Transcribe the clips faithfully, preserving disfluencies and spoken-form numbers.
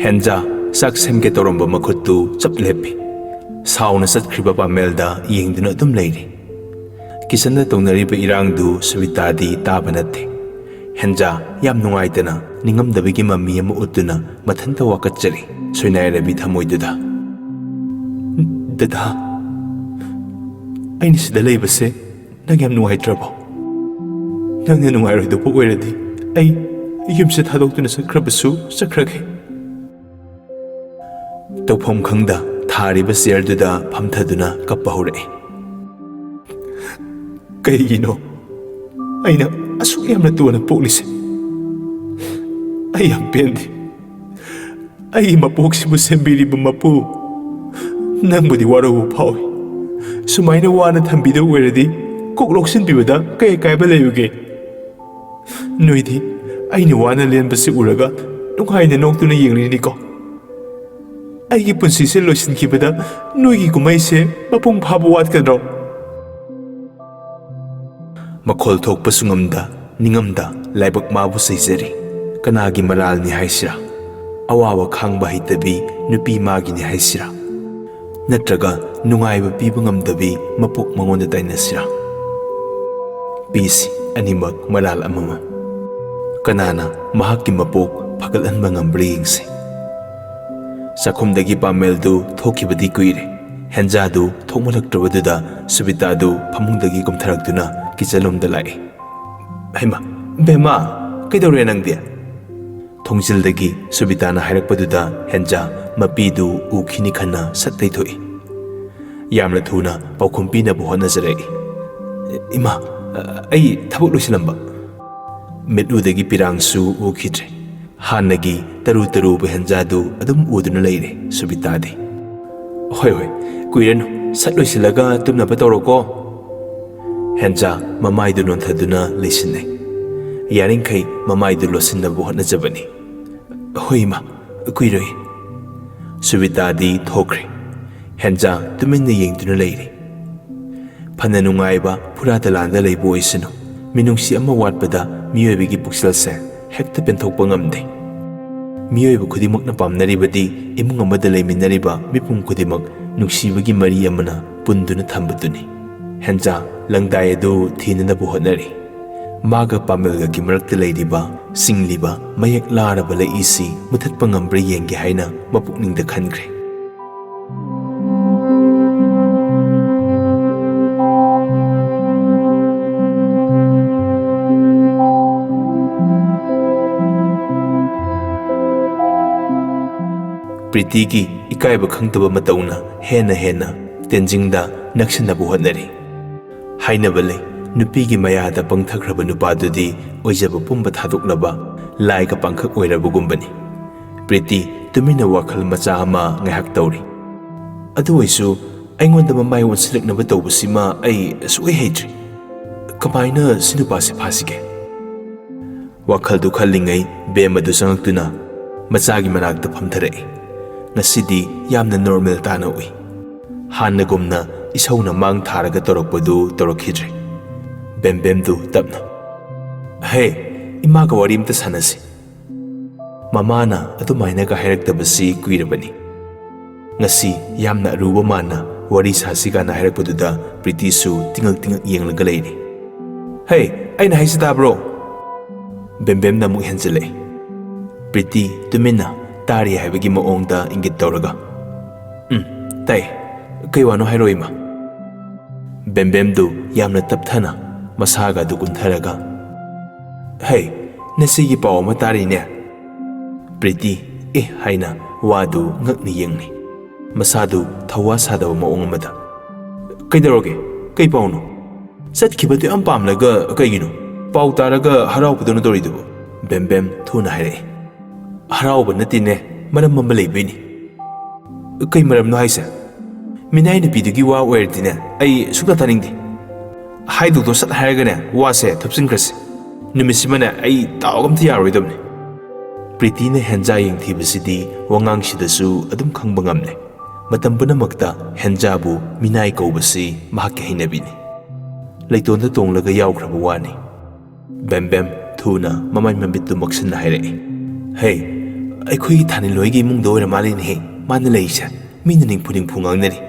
ꯍꯦꯟꯖꯥ ꯆꯥꯛ ꯁꯦꯝꯒꯦ ꯇꯧꯔꯝꯕ ꯃꯈꯨꯠꯇꯨ ꯆꯞ ꯂꯦꯞꯄꯤ꯫ ꯁꯥꯎꯅ ꯆꯠꯈ꯭ꯔꯤꯕ ꯄꯥꯃꯦꯜꯗ ꯌꯦꯡꯗꯨꯅ ꯑꯗꯨꯝ ꯂꯩꯔꯤ꯫ ꯀꯤꯆꯟꯗ ꯇꯧꯅꯔꯤꯕ ꯏꯔꯥꯡꯗꯨ ꯁꯨꯕꯤꯇꯥꯗꯤ ꯇꯥꯕ ꯅꯠꯇꯦ꯫ ꯍꯦꯟꯖꯥ ꯌꯥꯝ ꯅꯨꯡꯉꯥꯏꯇꯅ ꯅꯤꯡꯉꯝꯗꯕꯒꯤ ꯃꯃꯤ ꯑꯃ ꯎꯠꯇꯨꯅ ꯃꯊꯟꯇ ꯋꯥꯀꯠꯆꯔꯤ ꯁꯣꯏꯅꯥꯏꯔꯕꯤ ꯊꯃꯣꯏꯗꯨꯗ꯫ "ꯗꯗꯥ, ꯑꯩꯅ ꯁꯤꯗ ꯂꯩꯕꯁꯦ ꯅꯪ ꯌꯥꯝ ꯅꯨꯡꯉꯥꯏꯇ꯭ꯔꯕꯣ? ꯅꯪꯅ ꯅꯨꯡꯉꯥꯏꯔꯣꯏꯗꯧꯕ ꯑꯣꯏꯔꯗꯤ ꯑꯩ ꯌꯨꯝꯁꯦ ꯊꯥꯗꯣꯛꯇꯨꯅ ꯆꯠꯈ꯭ꯔꯕꯁꯨ ꯆꯠꯈ꯭ꯔꯒꯦ꯫" ꯇꯧꯐꯝ ꯈꯪꯗ ꯊꯥꯔꯤꯕ ꯆꯤꯌꯔꯗꯨꯗ ꯐꯝꯊꯗꯨꯅ ꯀꯞꯄ ꯍꯧꯔꯛꯏ꯫ "ꯀꯩꯒꯤꯅꯣ ꯑꯩꯅ ꯑꯁꯨꯛ ꯌꯥꯝꯅ ꯇꯣꯟꯅ ꯄꯣꯛꯂꯤꯁꯦ? ꯑꯩ ꯌꯥꯝ ꯄꯦꯟꯗꯦ꯫ ꯑꯩꯒꯤ ꯃꯄꯣꯛꯁꯤꯕꯨ ꯁꯦꯝꯕꯤꯔꯤꯕ ꯃꯄꯨ, ꯅꯪꯕꯨꯗꯤ ꯋꯥꯔꯧꯕ ꯐꯥꯎꯏ꯫ ꯁꯨꯃꯥꯏꯅ ꯋꯥꯅ ꯊꯝꯕꯤꯗꯕ ꯑꯣꯏꯔꯗꯤ ꯀꯣꯛ ꯂꯧꯁꯤꯟꯕꯤꯕꯗ ꯀꯩ ꯑꯀꯥꯏꯕ ꯂꯩꯕꯒꯦ? ꯅꯣꯏꯗꯤ ꯑꯩꯅ ꯋꯥꯅ ꯂꯦꯟꯕꯁꯤ ꯎꯔꯒ ꯅꯨꯡꯉꯥꯏꯅ ꯅꯣꯛꯇꯨꯅ ꯌꯦꯡꯂꯤꯅꯤꯀꯣ꯫ ꯑꯩꯒꯤ ꯄꯨꯟꯁꯤꯁꯦ ꯂꯣꯏꯁꯤꯟꯈꯤꯕꯗ ꯅꯣꯏꯒꯤ ꯀꯨꯝꯍꯩꯁꯦ ꯃꯄꯨꯡ ꯐꯥꯕ ꯋꯥꯠꯀꯗ꯭ꯔꯣ?" ꯃꯈꯣꯜ ꯊꯣꯛꯄꯁꯨ ꯉꯝꯗ, ꯅꯤꯡꯉꯝꯗ ꯂꯥꯏꯕꯛ ꯃꯥꯕꯨ ꯆꯩꯖꯔꯤ꯫ ꯀꯅꯥꯒꯤ ꯃꯔꯥꯜꯅꯤ ꯍꯥꯏꯁꯤꯔꯥ? ꯑꯋꯥꯕ ꯈꯥꯡꯕ ꯍꯩꯇꯕꯤ ꯅꯨꯄꯤ ꯃꯥꯒꯤꯅꯤ ꯍꯥꯏꯁꯤꯔꯥ? ꯅꯠꯇ꯭ꯔꯒ ꯅꯨꯡꯉꯥꯏꯕ ꯄꯤꯕ ꯉꯝꯗꯕꯤ ꯃꯄꯣꯛ ꯃꯉꯣꯟꯗ ꯇꯥꯏꯅꯁꯤꯔꯥ? ꯄꯤꯁꯤ ꯑꯅꯤꯃꯛ ꯃꯔꯥꯜ ꯑꯃꯃꯝ꯫ ꯀꯅꯥꯅ ꯃꯍꯥꯛꯀꯤ ꯃꯄꯣꯛ ꯐꯒꯠꯍꯟꯕ ꯉꯝꯕ꯭ꯔꯥ ꯌꯦꯡꯁꯤ꯫ ꯆꯥꯛꯈꯨꯝꯗꯒꯤ ꯄꯥꯃꯦꯜꯗꯨ ꯊꯣꯛꯈꯤꯕꯗꯤ ꯀꯨꯏꯔꯦ꯫ ꯍꯦꯟꯖꯥꯗꯨ ꯊꯣꯛꯃꯜꯂꯛꯇ꯭ꯔꯕꯗꯨꯗ ꯁꯨꯕꯤꯇꯥꯗꯨ ꯐꯃꯨꯡꯗꯒꯤ ꯀꯨꯝꯊꯔꯛꯇꯨꯅ ꯀꯤꯆꯟꯂꯣꯝꯗ ꯂꯥꯛꯏ꯫ "ꯍꯩꯃꯥ, ꯕꯦꯝꯃ, ꯀꯩꯗꯧꯔꯦ ꯅꯪꯗꯤ?" ꯊꯣꯡꯖꯤꯜꯗꯒꯤ ꯁꯨꯕꯤꯇꯥꯅ ꯍꯥꯏꯔꯛꯄꯗꯨꯗ ꯍꯦꯟꯖꯥ ꯃꯄꯤꯗꯨ ꯎꯈꯤꯅꯤ ꯈꯟꯅ ꯁꯠ ꯇꯩꯊꯣꯛꯏ꯫ ꯌꯥꯝꯅ ꯊꯨꯅ ꯄꯥꯎꯈꯨꯝ ꯄꯤꯅꯕ ꯍꯣꯠꯅꯖꯔꯛꯏ꯫ "ꯏꯃꯥ, ꯑꯩ ꯊꯕꯛ ꯂꯣꯏꯁꯤꯜꯂꯝꯕ꯫" ꯃꯤꯠꯂꯨꯗꯒꯤ ꯄꯤꯔꯥꯡꯁꯨ ꯎꯈꯤꯗ꯭ꯔꯦ꯫ ꯍꯥꯟꯅꯒꯤ ꯇꯔꯨ ꯇꯔꯨꯕ ꯍꯦꯟꯖꯥꯗꯨ ꯑꯗꯨꯝ ꯎꯗꯨꯅ ꯂꯩꯔꯦ ꯁꯨꯕꯤꯇꯥꯗꯤ꯫ "ꯍꯣꯏ, ꯍꯣꯏ, ꯀꯨꯏꯔꯅꯨ, ꯁꯠ ꯂꯣꯏꯁꯤꯜꯂꯒ ꯇꯨꯝꯅꯕ ꯇꯧꯔꯣꯀꯣ꯫" ꯍꯦꯟꯖꯥ ꯃꯃꯥꯏꯗꯨ ꯅꯣꯟꯊꯗꯨꯅ ꯂꯩꯁꯤꯟꯅꯩ꯫ ꯌꯥꯔꯤꯡꯈꯩ ꯃꯃꯥꯏꯗꯨ ꯂꯣꯠꯁꯤꯟꯅꯕ ꯍꯣꯠꯅꯖꯕꯅꯤ꯫ "ꯍꯣꯏ ꯏꯃꯥ, ꯀꯨꯏꯔꯣꯏ꯫" ꯁꯨꯕꯤꯇꯥꯗꯤ ꯊꯣꯛꯈ꯭ꯔꯦ꯫ ꯍꯦꯟꯖꯥ ꯇꯨꯃꯤꯟꯅ ꯌꯦꯡꯗꯨꯅ ꯂꯩꯔꯤ꯫ ꯐꯅ ꯅꯨꯡꯉꯥꯏꯕ ꯐꯨꯔꯥ ꯇꯂꯥꯟꯗ ꯂꯩꯕ ꯑꯣꯏꯁꯅꯨ, ꯃꯤꯅꯨꯡꯁꯤ ꯑꯃ ꯋꯥꯠꯄꯗ ꯃꯤꯑꯣꯏꯕꯒꯤ ꯄꯨꯛꯆꯦꯜꯁꯦ ꯍꯦꯛꯇ ꯄꯦꯟꯊꯣꯛꯄ ꯉꯝꯗꯦ꯫ ꯃꯤꯑꯣꯏꯕ ꯈꯨꯗꯤꯡꯃꯛꯅ ꯄꯥꯝꯅꯔꯤꯕꯗꯤ ꯏꯃꯨꯡ ꯑꯃꯗ ꯂꯩꯃꯤꯟꯅꯔꯤꯕ ꯃꯤꯄꯨꯝ ꯈꯨꯗꯤꯡꯃꯛ ꯅꯨꯡꯁꯤꯕꯒꯤ ꯃꯔꯤ ꯑꯃꯅ ꯄꯨꯟꯗꯨꯅ ꯊꯝꯕꯗꯨꯅꯤ꯫ ꯍꯦꯟꯖꯥ ꯂꯪꯗꯥꯏ ꯑꯗꯨ ꯊꯤꯅꯅꯕ ꯍꯣꯠꯅꯔꯤ꯫ ꯃꯥꯒ ꯄꯥꯃꯦꯜꯒꯒꯤ ꯃꯔꯛꯇ ꯂꯩꯔꯤꯕ ꯁꯤꯡꯂꯤꯕ ꯃꯌꯦꯛ ꯂꯥꯔꯕ ꯂꯩꯏꯁꯤ ꯃꯨꯊꯠꯄ ꯉꯝꯕ꯭ꯔꯥ ꯌꯦꯡꯒꯦ ꯍꯥꯏꯅ ꯃꯄꯨꯛꯅꯤꯡꯗ ꯈꯟꯈ꯭ꯔꯦ꯫ ꯄ꯭ꯔꯤꯇꯤꯒꯤ ꯏꯀꯥꯏꯕ ꯈꯪꯗꯕ ꯃꯇꯧꯅ ꯍꯦꯟꯅ ꯍꯦꯟꯅ ꯇꯦꯟꯖꯤꯡꯗ ꯅꯛꯁꯤꯟꯅꯕ ꯍꯣꯠꯅꯔꯤ꯫ ꯍꯥꯏꯅꯕ ꯂꯩ, ꯅꯨꯄꯤꯒꯤ ꯃꯌꯥꯗ ꯄꯪꯊꯈ꯭ꯔꯕ ꯅꯨꯄꯥꯗꯨꯗꯤ ꯑꯣꯏꯖꯕ ꯄꯨꯝꯕ ꯊꯥꯗꯣꯛꯂꯕ ꯂꯥꯏꯒ ꯄꯥꯡꯈꯛ ꯑꯣꯏꯔꯕꯒꯨꯝꯕꯅꯤ꯫ ꯄ꯭ꯔꯤꯇꯤ ꯇꯨꯃꯤꯟꯅ ꯋꯥꯈꯜ ꯃꯆꯥ ꯑꯃ ꯉꯥꯏꯍꯥꯛ ꯇꯧꯔꯤ꯫ ꯑꯗꯨ ꯑꯣꯏꯁꯨ ꯑꯩꯉꯣꯟꯗ ꯃꯃꯥꯏ ꯑꯣꯟꯁꯤꯜꯂꯛꯅꯕ ꯇꯧꯕꯁꯤꯃ ꯑꯩ ꯁꯨꯛꯍꯩ ꯍꯩꯇ꯭ꯔꯤ꯫ ꯀꯃꯥꯏꯅ ꯁꯤ ꯅꯨꯄꯥꯁꯦ ꯐꯥꯁꯤꯒꯦ? ꯋꯥꯈꯜꯗꯨ ꯈꯜꯂꯤꯉꯩ ꯕꯦꯝ ꯑꯗꯨ ꯆꯪꯂꯛꯇꯨꯅ ꯃꯆꯥꯒꯤ ꯃꯅꯥꯛꯇ ꯐꯝꯊꯔꯛꯏ꯫ ꯉꯁꯤꯗꯤ ꯌꯥꯝꯅ ꯅꯣꯔꯃꯦꯜ ꯇꯥꯅ ꯎꯏ꯫ ꯍꯥꯟꯅꯒꯨꯝꯅ ꯏꯁꯧꯅ ꯃꯥꯡ ꯊꯥꯔꯒ ꯇꯧꯔꯛꯄꯗꯨ ꯇꯧꯔꯛꯈꯤꯗ꯭ꯔꯦ꯫ ꯕꯦꯝꯕꯦꯝꯗꯨ ꯇꯞꯅ, "ꯍꯦ, ꯏꯃꯥꯒ ꯋꯥꯔꯤ ꯑꯝꯇ ꯁꯥꯟꯅꯁꯤ꯫ ꯃꯃꯥꯅ ꯑꯗꯨꯃꯥꯏꯅꯒ ꯍꯥꯏꯔꯛꯇꯕꯁꯤ ꯀꯨꯏꯔꯕꯅꯤ꯫" ꯉꯁꯤ ꯌꯥꯝꯅ ꯑꯔꯨꯕ ꯃꯥꯟꯅ ꯋꯥꯔꯤ ꯁꯥꯁꯤ ꯀꯥꯟꯅ ꯍꯥꯏꯔꯛꯄꯗꯨꯗ ꯄ꯭ꯔꯤꯇꯤꯁꯨ ꯇꯤꯉꯛ ꯇꯤꯉꯛ ꯌꯦꯡꯂꯒ ꯂꯩꯔꯤ꯫ "ꯍꯦ, ꯑꯩꯅ ꯍꯥꯏꯁꯤ ꯇꯥꯕ꯭ꯔꯣ?" ꯕꯦꯝꯕꯦꯝꯅ ꯑꯃꯨꯛ ꯍꯦꯟꯖꯤꯜꯂꯛꯏ꯫ ꯄ꯭ꯔꯤꯇꯤ ꯇꯨꯃꯤꯟꯅ ꯇꯥꯔꯤ ꯍꯥꯏꯕꯒꯤ ꯃꯑꯣꯡꯗ ꯏꯪꯒꯤꯠ ꯇꯧꯔꯒ, "ꯎꯝ, ꯇꯥꯏ꯫ ꯀꯩ ꯋꯥꯅꯣ ꯍꯥꯏꯔꯛꯑꯣ, ꯏꯃꯥ꯫" ꯕꯦꯝꯕꯦꯝꯗꯨ ꯌꯥꯝꯅ ꯇꯞꯊꯅ ꯃꯁꯥꯒ ꯑꯗꯨ ꯀꯨꯟꯊꯔꯒ, "ꯍꯩ, ꯅꯆꯦꯒꯤ ꯄꯥꯎ ꯑꯃ ꯇꯥꯔꯤꯅꯦ?" ꯄ꯭ꯔꯤꯇꯤ "ꯑꯦ" ꯍꯥꯏꯅ ꯋꯥꯗꯨ ꯉꯛꯅ ꯌꯦꯡꯂꯤ꯫ ꯃꯁꯥꯗꯨ ꯊꯧꯋꯥ ꯁꯥꯗꯕ ꯃꯑꯣꯡ ꯑꯃꯗ, "ꯀꯩꯗꯧꯔꯒꯦ? ꯀꯩ ꯄꯥꯎꯅꯣ? ꯆꯠꯈꯤꯕꯗꯨ ꯌꯥꯝ ꯄꯥꯝꯂꯒ ꯀꯩꯒꯤꯅꯣ? ꯄꯥꯎ ꯇꯥꯔꯒ ꯍꯔꯥꯎꯕꯗꯧꯅ ꯇꯧꯔꯤꯗꯨꯕꯨ?" ꯕꯦꯝꯕꯦꯝ ꯊꯨꯅ ꯍꯥꯏꯔꯛꯏ꯫ "ꯍꯔꯥꯎꯕ ꯅꯠꯇꯦꯅꯦ, ꯃꯔꯝ ꯑꯃ ꯂꯩꯕꯩꯅꯤ꯫" "ꯀꯩ ꯃꯔꯝꯅꯣ ꯍꯥꯏꯁꯦ? ꯃꯤꯅꯥꯏ ꯅꯨꯄꯤꯗꯨꯒꯤ ꯋꯥ ꯑꯣꯏꯔꯗꯤꯅꯦ, ꯑꯩ ꯁꯨꯡꯇꯥ ꯇꯥꯅꯤꯡꯗꯦ꯫ ꯍꯥꯏꯗꯣꯛꯇꯣ ꯁꯠ ꯍꯥꯏꯔꯒꯅꯦ, ꯋꯥꯁꯦ ꯊꯨꯞꯆꯤꯟꯈ꯭ꯔꯁꯤ꯫ ꯅꯨꯃꯤꯠꯁꯤꯃꯅꯦ, ꯑꯩ ꯇꯥꯎꯒ ꯑꯝꯇ ꯌꯥꯔꯣꯏꯗꯕꯅꯤ꯫" ꯄ꯭ꯔꯤꯇꯤꯅ ꯍꯦꯟꯖꯥ ꯌꯦꯡꯊꯤꯕꯁꯤꯗꯤ ꯋꯥꯉꯥꯡꯁꯤꯗꯁꯨ ꯑꯗꯨꯝ ꯈꯪꯕ ꯉꯝꯂꯦ꯫ ꯃꯇꯝ ꯄꯨꯝꯅꯃꯛꯇ ꯍꯦꯟꯖꯥꯕꯨ ꯃꯤꯅꯥꯏ ꯀꯧꯕꯁꯤ ꯃꯍꯥꯛꯀꯤ ꯍꯩꯅꯕꯤꯅꯤ꯫ ꯂꯩꯇꯣꯟꯗ ꯇꯣꯡꯂꯒ ꯌꯥꯎꯈ꯭ꯔꯕ ꯋꯥꯅꯤ꯫ ꯕꯦꯝꯕꯦꯝ ꯊꯨꯅ ꯃꯃꯥꯏ ꯃꯃꯤꯠꯇꯨ ꯃꯛꯁꯤꯟꯅ ꯍꯥꯏꯔꯛꯏ, "ꯍꯦ, "ꯑꯩꯈꯣꯏꯒꯤ ꯊꯥꯅꯤꯜ ꯍꯣꯏꯒꯤ ꯏꯃꯨꯡꯗ ꯑꯣꯏꯔ ꯃꯥꯜꯂꯦꯅꯦꯍꯦ ꯃꯥꯅ ꯂꯩꯔꯤꯁꯦ꯫ ꯃꯤꯅ ꯅꯤꯡꯐꯨ ꯅꯤꯡꯐꯨ ꯉꯥꯡꯅꯔꯤ꯫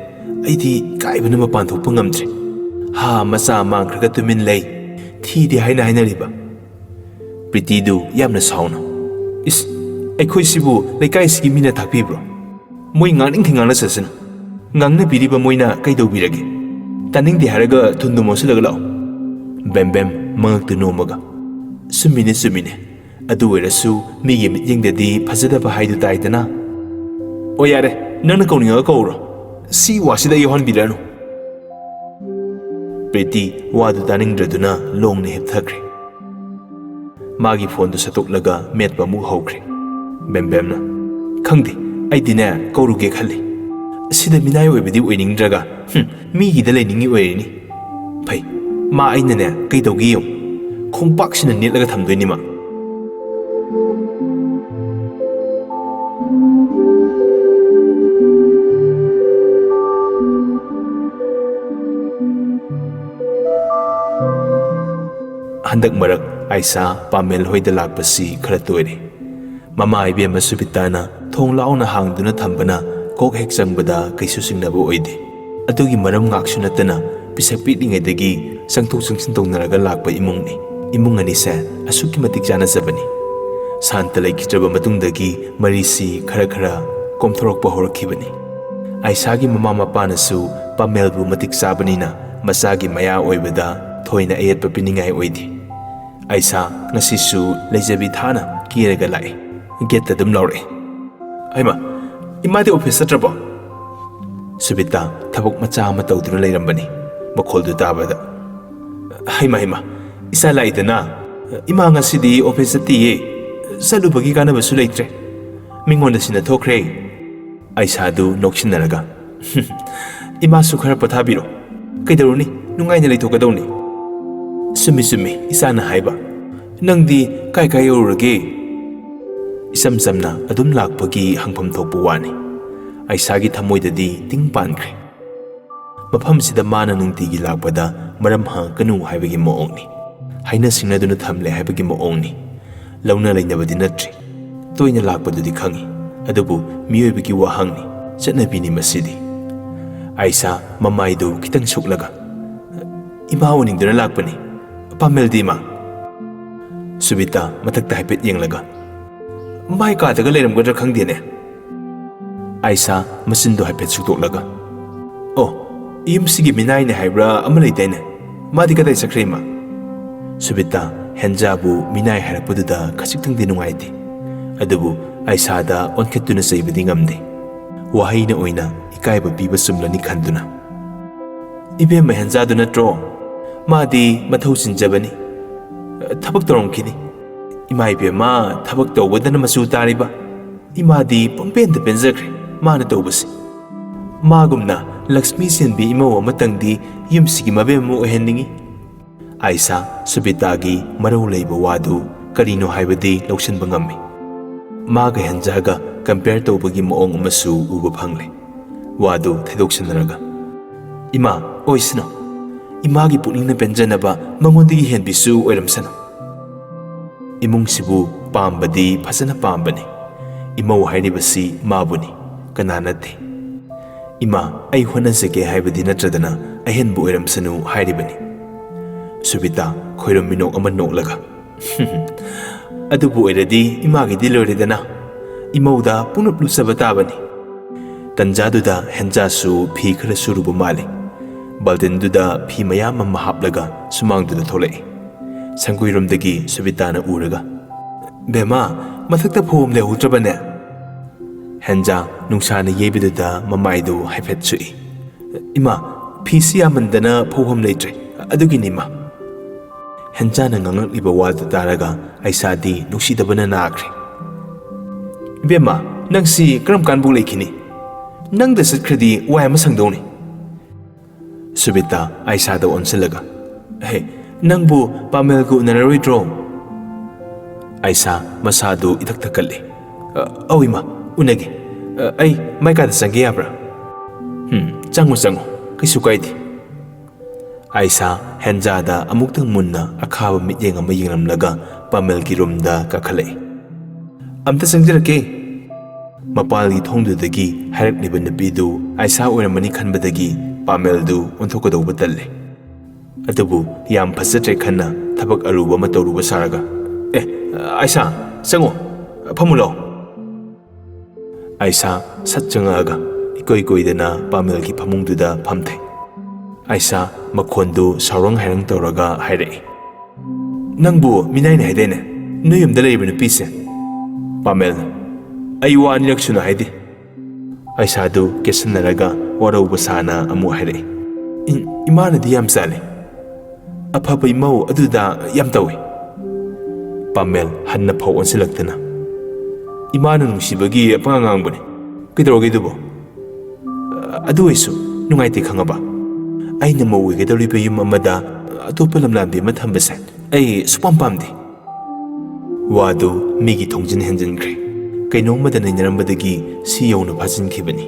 ꯑꯩꯗꯤ ꯏꯀꯥꯏꯕꯅ ꯃꯄꯥꯟ ꯊꯣꯛꯄ ꯉꯝꯗ꯭ꯔꯦ꯫ ꯍꯥ ꯃꯆꯥ ꯃꯥꯡꯈ꯭ꯔꯒ ꯇꯨꯃꯤꯟ ꯂꯩ꯫ ꯊꯤꯗꯦ ꯍꯥꯏꯅ ꯍꯥꯏꯅꯔꯤꯕ꯫" ꯄ꯭ꯔꯤꯇꯤꯗꯨ ꯌꯥꯝꯅ ꯁꯥꯎꯅ, "ꯏꯁ, ꯑꯩꯈꯣꯏꯁꯤꯕꯨ ꯂꯩꯀꯥꯏꯁꯤꯒꯤ ꯃꯤꯅ ꯊꯥꯛꯄꯤꯕ꯭ꯔꯣ? ꯃꯣꯏ ꯉꯥꯡꯅꯤꯡꯈꯩ ꯉꯥꯡꯅ ꯆꯠꯁꯅꯨ꯫ ꯉꯥꯡꯅꯕꯤꯔꯤꯕ ꯃꯣꯏꯅ ꯀꯩꯗꯧꯕꯤꯔꯒꯦ? ꯇꯥꯅꯤꯡꯗꯦ ꯍꯥꯏꯔꯒ ꯊꯨꯟꯗꯨ ꯃꯣꯠꯁꯤꯜꯂꯒ ꯂꯥꯛꯑꯣ꯫" ꯕꯦꯝ ꯕꯦꯝ ꯃꯉꯛꯇꯨ ꯅꯣꯝꯃꯒ, "ꯆꯨꯝꯃꯤꯅꯦ, ꯆꯨꯝꯃꯤꯅꯦ꯫ ꯑꯗꯨ ꯑꯣꯏꯔꯁꯨ ꯃꯤꯒꯤ ꯃꯤꯠꯌꯦꯡꯗꯗꯤ ꯐꯖꯗꯕ ꯍꯥꯏꯗꯨ ꯇꯥꯏꯗꯅ꯫" "ꯑꯣ ꯌꯥꯔꯦ, ꯅꯪꯅ ꯀꯧꯅꯤꯡꯉꯒ ꯀꯧꯔꯣ꯫ ꯁꯤ ꯋꯥꯁꯤꯗ ꯌꯥꯎꯍꯟꯕꯤꯔꯅꯨ꯫" ꯄ꯭ꯔꯤꯇꯤ ꯋꯥꯗꯨ ꯇꯥꯅꯤꯡꯗ꯭ꯔꯗꯨꯅ ꯂꯣꯡꯅ ꯍꯤꯞꯊꯈ꯭ꯔꯦ꯫ ꯃꯥꯒꯤ ꯐꯣꯟꯗꯨ ꯁꯠꯇꯣꯛꯂꯒ ꯃꯦꯠꯄ ꯑꯃꯨꯛ ꯍꯧꯈ꯭ꯔꯦ꯫ ꯕꯦꯝꯕꯦꯝꯅ, "ꯈꯪꯗꯦ, ꯑꯩꯗꯤꯅꯦ ꯀꯧꯔꯨꯒꯦ ꯈꯜꯂꯤ꯫ ꯁꯤꯗ ꯃꯤꯅꯥꯏ ꯑꯣꯏꯕꯗꯤ ꯑꯣꯏꯅꯤꯡꯗ꯭ꯔꯒ, ꯍꯨꯝ, ꯃꯤꯒꯤꯗ ꯂꯩꯅꯤꯡꯉꯤ ꯑꯣꯏꯔꯤꯅꯤ꯫ ꯐꯩ, ꯃꯥ ꯑꯩꯅꯅꯦ ꯀꯩꯗꯧꯒꯦ ꯌꯦꯡꯉꯨ꯫ ꯈꯣꯡꯄꯥꯛꯁꯤꯅ ꯅꯦꯠꯂꯒ ꯊꯝꯗꯣꯏꯅꯤ ꯃꯥ꯫" ꯍꯟꯗꯛ ꯃꯔꯛ ꯑꯥꯏꯁꯥ ꯄꯥꯃꯦꯜ ꯍꯣꯏꯗ ꯂꯥꯛꯄꯁꯤ ꯈꯔ ꯇꯣꯏꯔꯦ꯫ ꯃꯃꯥ ꯏꯕꯦꯝꯃ ꯁꯨꯕꯤꯇꯥꯅ ꯊꯣꯡ ꯂꯥꯎꯅ ꯍꯥꯡꯗꯨꯅ ꯊꯝꯕꯅ ꯀꯣꯛ ꯍꯦꯛ ꯆꯪꯕꯗ ꯀꯩꯁꯨ ꯆꯤꯡꯅꯕ ꯑꯣꯏꯗꯦ꯫ ꯑꯗꯨꯒꯤ ꯃꯔꯝ ꯉꯥꯛꯁꯨ ꯅꯠꯇꯅ ꯄꯤꯁꯛ ꯄꯤꯛꯂꯤꯉꯩꯗꯒꯤ ꯆꯪꯊꯣꯛ ꯆꯪꯁꯤꯟ ꯇꯧꯅꯔꯒ ꯂꯥꯛꯄ ꯏꯃꯨꯡꯅꯤ꯫ ꯏꯃꯨꯡ ꯑꯅꯤꯁꯦ ꯑꯁꯨꯛꯀꯤ ꯃꯇꯤꯛ ꯆꯥꯟꯅꯖꯕꯅꯤ꯫ ꯁꯥꯟꯇ ꯂꯩꯈꯤꯗ꯭ꯔꯕ ꯃꯇꯨꯡꯗꯒꯤ ꯃꯔꯤꯁꯤ ꯈꯔ ꯈꯔ ꯀꯣꯝꯊꯣꯔꯛꯄ ꯍꯧꯔꯛꯈꯤꯕꯅꯤ꯫ ꯑꯥꯏꯁꯥꯒꯤ ꯃꯃꯥ ꯃꯄꯥꯅꯁꯨ ꯄꯥꯃꯦꯜꯕꯨ ꯃꯇꯤꯛ ꯆꯥꯕꯅꯤꯅ ꯃꯆꯥꯒꯤ ꯃꯌꯥ ꯑꯣꯏꯕꯗ ꯊꯣꯏꯅ ꯑꯌꯦꯠꯄ ꯄꯤꯅꯤꯡꯉꯥꯏ ꯑꯣꯏꯗꯦ꯫ ꯑꯥꯏꯁꯥ ꯉꯁꯤꯁꯨ ꯂꯩꯖꯕꯤ ꯊꯥꯅ ꯀꯦꯔꯒ ꯂꯥꯛꯏ꯫ ꯒꯦꯠꯇ ꯑꯗꯨꯝ ꯂꯥꯎꯔꯛꯏ꯫ "ꯍꯩꯃꯥ, ꯏꯃꯥꯗꯤ ꯑꯣꯐꯤꯁ ꯆꯠꯇ꯭ꯔꯕꯣ?" ꯁꯨꯕꯤꯇꯥ ꯊꯕꯛ ꯃꯆꯥ ꯑꯃ ꯇꯧꯗꯨꯅ ꯂꯩꯔꯝꯕꯅꯤ꯫ ꯃꯈꯣꯜꯗꯨ ꯇꯥꯕꯗ, "ꯍꯩꯃꯥ, ꯍꯩꯃꯥ, ꯏꯆꯥ ꯂꯥꯛꯏꯗꯅ꯫ ꯏꯃꯥ ꯉꯁꯤꯗꯤ ꯑꯣꯐꯤꯁ ꯆꯠꯇꯤꯌꯦ꯫ ꯆꯠꯂꯨꯕꯒꯤ ꯀꯥꯟꯅꯕꯁꯨ ꯂꯩꯇ꯭ꯔꯦ꯫ ꯃꯤꯉꯣꯟꯗ ꯁꯤꯟꯅ ꯊꯣꯛꯈ꯭ꯔꯦ꯫" ꯑꯥꯏꯁꯥꯗꯨ ꯅꯣꯛꯁꯤꯟꯅꯔꯒ, "ꯏꯃꯥꯁꯨ ꯈꯔ ꯄꯣꯊꯥꯕꯤꯔꯣ꯫ ꯀꯩꯗꯧꯔꯨꯅꯤ? ꯅꯨꯡꯉꯥꯏꯅ ꯂꯩꯊꯣꯛꯀꯗꯧꯅꯤ꯫" "ꯆꯨꯝꯃꯤ, ꯆꯨꯝꯃꯤ, ꯏꯆꯥꯅ ꯍꯥꯏꯕ꯫ ꯅꯪꯗꯤ ꯀꯥꯏ ꯀꯥꯏ ꯌꯧꯔꯨꯔꯒꯦ?" ꯏꯆꯝ ꯆꯝꯅ ꯑꯗꯨꯝ ꯂꯥꯛꯄꯒꯤ ꯍꯪꯐꯝ ꯊꯣꯛꯄ ꯋꯥꯅꯤ꯫ ꯑꯥꯏꯁꯥꯒꯤ ꯊꯃꯣꯏꯗꯗꯤ ꯇꯤꯡ ꯄꯥꯟꯈ꯭ꯔꯦ꯫ ꯃꯐꯝꯁꯤꯗ ꯃꯥꯅ ꯅꯨꯡꯇꯤꯒꯤ ꯂꯥꯛꯄꯗ ꯃꯔꯝ ꯍꯪꯉꯛꯀꯅꯨ ꯍꯥꯏꯕꯒꯤ ꯃꯑꯣꯡꯅꯤ꯫ ꯍꯥꯏꯅ ꯁꯤꯡꯅꯗꯨꯅ ꯊꯝꯂꯦ ꯍꯥꯏꯕꯒꯤ ꯃꯑꯣꯡꯅꯤ꯫ ꯂꯧꯅ ꯂꯩꯅꯕꯗꯤ ꯅꯠꯇ꯭ꯔꯤ꯫ ꯇꯣꯏꯅ ꯂꯥꯛꯄꯗꯨꯗꯤ ꯈꯪꯏ, ꯑꯗꯨꯕꯨ ꯃꯤꯑꯣꯏꯕꯒꯤ ꯋꯥꯍꯪꯅꯤ, ꯆꯠꯅꯕꯤꯅꯤ ꯃꯁꯤꯗꯤ꯫ ꯑꯥꯏꯁꯥ ꯃꯃꯥꯏꯗꯨ ꯈꯤꯇꯪ ꯁꯨꯛꯂꯒ, "ꯏꯃꯥ ꯎꯅꯤꯡꯗꯨꯅ ꯂꯥꯛꯄꯅꯤ꯫ ꯄꯥꯃꯦꯜꯗꯤ, ꯏꯃꯥ?" ꯁꯨꯕꯤꯇꯥ ꯃꯊꯛꯇ ꯍꯥꯏꯐꯦꯠ ꯌꯦꯡꯂꯒ, "ꯃꯥꯏ ꯀꯥꯗꯒ ꯂꯩꯔꯝꯒꯗ꯭ꯔꯥ ꯈꯪꯗꯦꯅꯦ꯫" ꯑꯥꯏꯁꯥ ꯃꯆꯤꯟꯗꯨ ꯍꯥꯏꯐꯦꯠ ꯁꯨꯛꯇꯣꯛꯂꯒ, "ꯑꯣ, ꯌꯨꯝꯁꯤꯒꯤ ꯃꯤꯅꯥꯏꯅꯦ ꯍꯥꯏꯕ꯭ꯔꯥ ꯑꯃ ꯂꯩꯗꯥꯏꯅꯦ? ꯃꯥꯗꯤ ꯀꯗꯥꯏ ꯆꯠꯈ꯭ꯔꯦ, ꯏꯃꯥ?" ꯁꯨꯕꯤꯇꯥ ꯍꯦꯟꯖꯥꯕꯨ ꯃꯤꯅꯥꯏ ꯍꯥꯏꯔꯛꯄꯗꯨꯗ ꯈꯖꯤꯛꯇꯪꯗꯤ ꯅꯨꯡꯉꯥꯏꯇꯦ꯫ ꯑꯗꯨꯕꯨ ꯑꯥꯏꯁꯥꯗ ꯑꯣꯟꯈꯠꯇꯨꯅ ꯆꯩꯕꯗꯤ ꯉꯝꯗꯦ꯫ ꯋꯥꯍꯩꯅ ꯑꯣꯏꯅ ꯏꯀꯥꯏꯕ ꯄꯤꯕ ꯆꯨꯝꯂꯅꯤ ꯈꯟꯗꯨꯅ, "ꯏꯕꯦꯝꯃ ꯍꯦꯟꯖꯥꯗꯨ ꯅꯠꯇ꯭ꯔꯣ? ꯃꯥꯗꯤ ꯃꯊꯧ ꯆꯤꯟꯖꯕꯅꯤ꯫ ꯊꯕꯛ ꯇꯧꯔꯝꯈꯤꯅꯤ꯫ ꯏꯃꯥ ꯏꯕꯦꯝꯃ, ꯊꯕꯛ ꯇꯧꯕꯗꯅ ꯃꯆꯨ ꯇꯥꯔꯤꯕ꯫ ꯏꯃꯥꯗꯤ ꯄꯪꯄꯦꯟꯗ ꯄꯦꯟꯖꯈ꯭ꯔꯦ ꯃꯥꯅ ꯇꯧꯕꯁꯤ꯫ ꯃꯥꯒꯨꯝꯅ ꯂꯛꯁꯃꯤ ꯆꯦꯟꯕꯤ ꯏꯃꯧ ꯑꯃꯇꯪꯗꯤ ꯌꯨꯝꯁꯤꯒꯤ ꯃꯕꯦꯝ ꯑꯃ ꯑꯣꯏꯍꯟꯅꯤꯡꯏ꯫" ꯑꯥꯏꯁꯥ ꯁꯨꯕꯤꯇꯥꯒꯤ ꯃꯔꯧ ꯂꯩꯕ ꯋꯥꯗꯨ ꯀꯔꯤꯅꯣ ꯍꯥꯏꯕꯗꯤ ꯂꯧꯁꯤꯟꯕ ꯉꯝꯃꯤ꯫ ꯃꯥꯒ ꯍꯦꯟꯖꯥꯒ ꯀꯝꯄꯤꯌꯔ ꯇꯧꯕꯒꯤ ꯃꯑꯣꯡ ꯑꯃꯁꯨ ꯎꯕ ꯐꯪꯂꯦ꯫ ꯋꯥꯗꯨ ꯊꯩꯗꯣꯛꯁꯤꯟꯅꯔꯒ, "ꯏꯃꯥ, ꯑꯣꯏꯁꯅꯨ꯫ ꯏꯃꯥꯒꯤ ꯄꯨꯛꯅꯤꯡꯅ ꯄꯦꯟꯖꯅꯕ ꯃꯉꯣꯟꯗꯒꯤ ꯍꯦꯟꯕꯤꯁꯨ ꯑꯣꯏꯔꯝꯁꯅꯨ꯫ ꯏꯃꯨꯡꯁꯤꯕꯨ ꯄꯥꯝꯕꯗꯤ ꯐꯖꯅ ꯄꯥꯝꯕꯅꯤ꯫ ꯏꯃꯧ ꯍꯥꯏꯔꯤꯕꯁꯤ ꯃꯥꯕꯨꯅꯤ, ꯀꯅꯥ ꯅꯠꯇꯦ꯫ ꯏꯃꯥ, ꯑꯩ ꯍꯣꯠꯅꯖꯒꯦ ꯍꯥꯏꯕꯗꯤ ꯅꯠꯇ꯭ꯔꯗꯅ ꯑꯍꯦꯟꯕ ꯑꯣꯏꯔꯝꯁꯅꯨ ꯍꯥꯏꯔꯤꯕꯅꯤ꯫" ꯁꯨꯕꯤꯇꯥ ꯈꯣꯏꯔꯝ ꯃꯤꯅꯣꯛ ꯑꯃ ꯅꯣꯛꯂꯒ, "ꯑꯗꯨꯕꯨ ꯑꯣꯏꯔꯗꯤ ꯏꯃꯥꯒꯤꯗꯤ ꯂꯣꯏꯔꯦꯗꯅ꯫ ꯏꯃꯧꯗ ꯄꯨꯡꯂꯨꯞ ꯂꯨꯞꯆꯕ ꯇꯥꯕꯅꯤ꯫" ꯇꯟꯖꯥꯗꯨꯗ ꯍꯦꯟꯖꯥꯁꯨ ꯐꯤ ꯈꯔ ꯁꯨꯔꯨꯕ ꯃꯥꯜꯂꯤ꯫ ꯕꯥꯜꯇꯤꯟꯗꯨꯗ ꯐꯤ ꯃꯌꯥꯝ ꯑꯃ ꯍꯥꯞꯂꯒ ꯁꯨꯃꯥꯡꯗꯨꯗ ꯊꯣꯛꯂꯛꯏ꯫ ꯁꯪꯒꯣꯏꯔꯣꯝꯗꯒꯤ ꯁꯨꯕꯤꯇꯥꯅ ꯎꯔꯒ, "ꯕꯦꯝꯃ, ꯃꯊꯛꯇ ꯐꯧ ꯑꯃ ꯂꯩꯍꯧꯗ꯭ꯔꯕꯅꯦ?" ꯍꯦꯟꯖꯥ ꯅꯨꯡꯁꯥꯅ ꯌꯩꯕꯗꯨꯗ ꯃꯃꯥꯏꯗꯨ ꯍꯥꯏꯐꯦꯠ ꯁꯨꯛꯏ꯫ "ꯏꯃꯥ, ꯐꯤꯁꯤ ꯌꯥꯝꯃꯟꯗꯅ ꯐꯧꯐꯝ ꯂꯩꯇ꯭ꯔꯦ, ꯑꯗꯨꯒꯤꯅꯤ, ꯏꯃꯥ꯫" ꯍꯦꯟꯖꯥꯅ ꯉꯥꯡꯂꯛꯂꯤꯕ ꯋꯥꯗꯨ ꯇꯥꯔꯒ ꯑꯥꯏꯁꯥꯗꯤ ꯅꯨꯡꯁꯤꯗꯕꯅ ꯅꯥꯈ꯭ꯔꯦ꯫ "ꯏꯕꯦꯝꯃ, ꯅꯪꯁꯤ ꯀꯔꯝ ꯀꯥꯟꯕꯨ ꯂꯩꯈꯤꯅꯤ? ꯅꯪꯗ ꯆꯠꯈ꯭ꯔꯗꯤ ꯋꯥꯏ ꯑꯃ ꯁꯪꯗꯧꯅꯤ꯫" ꯁꯨꯕꯤꯇꯥ ꯑꯥꯏꯁꯥꯗ ꯑꯣꯟꯁꯤꯜꯂꯒ, "ꯍꯦ, ꯅꯪꯕꯨ ꯄꯥꯃꯦꯜꯒ ꯎꯅꯔꯔꯣꯏꯗ꯭ꯔꯣ?" ꯑꯥꯏꯁꯥ ꯃꯁꯥꯗꯨ ꯏꯊꯛ ꯊꯛꯀꯠꯂꯦ꯫ "ꯑ, ꯑꯧ ꯏꯃꯥ, ꯎꯅꯒꯦ꯫ ꯑ, ꯑꯩ ꯃꯥꯏ ꯀꯥꯗ ꯆꯪꯒꯦ ꯌꯥꯕ꯭ꯔꯥ?" "ꯎꯝ, ꯆꯪꯉꯨ, ꯆꯪꯉꯨ, ꯀꯩꯁꯨ ꯀꯥꯏꯗꯦ꯫" ꯑꯥꯏꯁꯥ ꯍꯦꯟꯖꯥꯗ ꯑꯃꯨꯛꯇꯪ ꯃꯨꯟꯅ ꯑꯈꯥꯕ ꯃꯤꯠꯌꯦꯡ ꯑꯃ ꯌꯦꯡꯂꯝꯂꯒ ꯄꯥꯃꯦꯜꯒꯤ ꯔꯨꯝꯗ ꯀꯥꯈꯠꯂꯛꯏ꯫ "ꯑꯝꯇ ꯆꯪꯖꯔꯛꯀꯦ!" ꯃꯄꯥꯜꯒꯤ ꯊꯣꯡꯗꯨꯗꯒꯤ ꯍꯥꯏꯔꯛꯂꯤꯕ ꯅꯨꯄꯤꯗꯨ ꯑꯥꯏꯁꯥ ꯑꯣꯏꯔꯝꯃꯅꯤ ꯈꯟꯕꯗꯒꯤ ꯄꯥꯃꯦꯜꯗꯨ ꯑꯣꯟꯊꯣꯛꯀꯗꯧꯕ ꯇꯜꯂꯦ꯫ ꯑꯗꯨꯕꯨ ꯌꯥꯝ ꯐꯖꯗ꯭ꯔꯦ ꯈꯟꯅ ꯊꯕꯛ ꯑꯔꯨꯕ ꯑꯃ ꯇꯧꯔꯨꯕ ꯁꯥꯔꯒ, "ꯑꯦ, ꯑꯥꯏꯁꯥ, ꯆꯪꯉꯣ, ꯐꯝꯃꯨ ꯂꯥꯎ꯫" ꯑꯥꯏꯁꯥ ꯁꯠ ꯆꯪꯉꯛꯑꯒ ꯏꯀꯣꯏ ꯀꯣꯏꯗꯅ ꯄꯥꯃꯦꯜꯒꯤ ꯐꯃꯨꯡꯗꯨꯗ ꯐꯝꯊꯩ꯫ ꯑꯥꯏꯁꯥ ꯃꯈꯣꯟꯗꯨ ꯁꯥꯎꯔꯪ ꯍꯥꯏꯔꯪ ꯇꯧꯔꯒ ꯍꯥꯏꯔꯛꯏ, "ꯅꯪꯕꯨ ꯃꯤꯅꯥꯏꯅꯦ ꯍꯥꯏꯗꯥꯏꯅꯦ? ꯅꯣꯏ ꯌꯨꯝꯗ ꯂꯩꯔꯤꯕ ꯅꯨꯄꯤꯁꯦ?" ꯄꯥꯃꯦꯜꯅ, "ꯑꯩ ꯋꯥ ꯑꯅꯤꯔꯛ ꯁꯨꯅ ꯍꯥꯏꯗꯦ꯫" ꯑꯥꯏꯁꯥꯗꯨ ꯀꯦꯁꯟꯅꯔꯒ ꯋꯥꯔꯧꯕ ꯁꯥꯅ ꯑꯃꯨꯛ ꯍꯥꯏꯔꯛꯏ, "ꯏ-, ꯏꯃꯥꯅꯗꯤ ꯌꯥꯝ ꯆꯥꯜꯂꯤ꯫ ꯑꯐꯕ ꯏꯃꯧ ꯑꯗꯨꯗ ꯌꯥꯝ ꯇꯧꯏ꯫" ꯄꯥꯃꯦꯜ ꯍꯟꯅ ꯐꯥꯎ ꯑꯣꯟꯁꯤꯜꯂꯛꯇꯅ, "ꯏꯃꯥꯅ ꯅꯨꯡꯁꯤꯕꯒꯤ ꯄꯉꯥꯡ ꯉꯥꯡꯕꯅꯤ꯫ ꯀꯩꯗꯧꯔꯒꯦ ꯑꯗꯨꯕꯨ? ꯑꯗꯨ ꯑꯣꯏꯁꯨ ꯅꯨꯡꯉꯥꯏꯇꯦ ꯈꯪꯉꯕ? ꯑꯩꯅ ꯃꯧ ꯑꯣꯏꯒꯗꯧꯔꯤꯕ ꯌꯨꯝ ꯑꯃꯗ ꯑꯇꯣꯞꯄ ꯂꯝꯂꯥꯟꯕꯤ ꯑꯃ ꯊꯝꯕꯁꯦ ꯑꯩ ꯁꯨꯄꯥꯝ ꯄꯥꯝꯗꯦ꯫" ꯋꯥꯗꯨ ꯃꯤꯒꯤ ꯊꯣꯡꯖꯤꯟ ꯍꯦꯟꯖꯤꯟꯈ꯭ꯔꯦ꯫ ꯀꯩꯅꯣꯝꯃꯗ ꯅꯩꯅꯔꯝꯕꯗꯒꯤ ꯁꯤ ꯌꯧꯅ ꯐꯥꯖꯤꯟꯈꯤꯕꯅꯤ꯫